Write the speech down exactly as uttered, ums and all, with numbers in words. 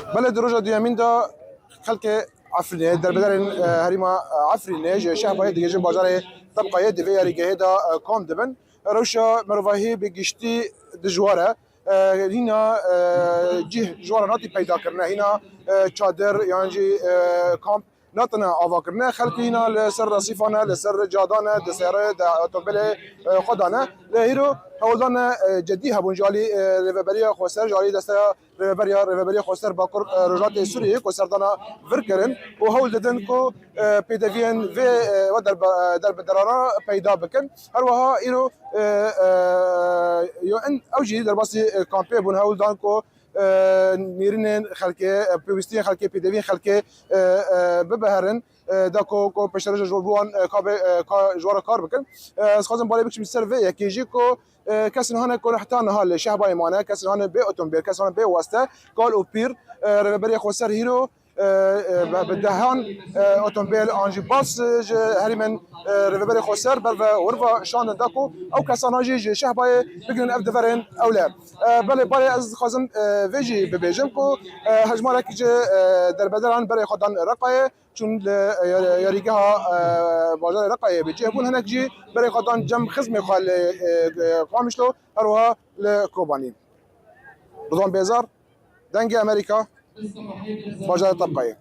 Belê di roja duyemîn de xelkê Efrînê, derbedarên, e, herêma, e, Efrînê ji Şehbayê digihîjin bajarê Tebqayê di vê yarîgehê de, e, kom dibin. Rewşa mirovahî bi giştî dijwar e. E, hîna, e, cih ji wan re natî peyda kirine, hîna, e, çadir yan jî, e, kamp natine ava kirine. Xelk hîna li ser resîfan e, li ser cadan e, di seyarê, di otomobilê, e, xwe de ne. Lê hîro hewldan, e, cedî hebûn ji alî, e, Rêveberiya Xweser, ji alî desteya Rêveberiya, Rêveberiya Xweser Bakur, e, Rojhilatê Sûriyê ku serdana vir kirin û hewl didin ku, e, pêdeviyên vê, e, ve derbe-, e, derbedarana peyda bikin. Her wiha îro, e, e, yo in ew jî derbasî, e, kampê bûn, hewl dan ku, e, nêrînên xelkê, e, pêwîstiyên xelkê, pêdeviyên xelkê, e, e, bibiherin. E, da ku, ku pêşerêja ji bo wan, e, ka bê, e, ka ji wan re kar bikin. E, ez xwazim balê bikim ser vê yekê jî ku, e, kesên hane ku heta niha li Şehbayê mane, kesên hane bê otomobil, kesên hane bê weste, kal û pîr, e, Rêveberiya Xweser hîro, e, e, bi, bi dehan, e, otomobil an jî bas, e, ji herêmên, e, Rêveberiya Xweser ber ve wir ve şandin da ku ew kesana jî ji Şehbayê bigrin ev deverên ewle. E, belê balê ez dixwazim, e, vê jî bibêjim ku, e, hejmarek ji, e, derbederan berê xwe dan Reqayê, çûn li, e, yar-, yarîgeha, e, bajarê Reqayê bi cih bûn, hinek jî berê xwe dan cem xizmê xwe li, e, e, Qamişlo, her wiha li Kobanî. Rizwan Bêzar, Dengê Amerîka, bajarê Tebqayê.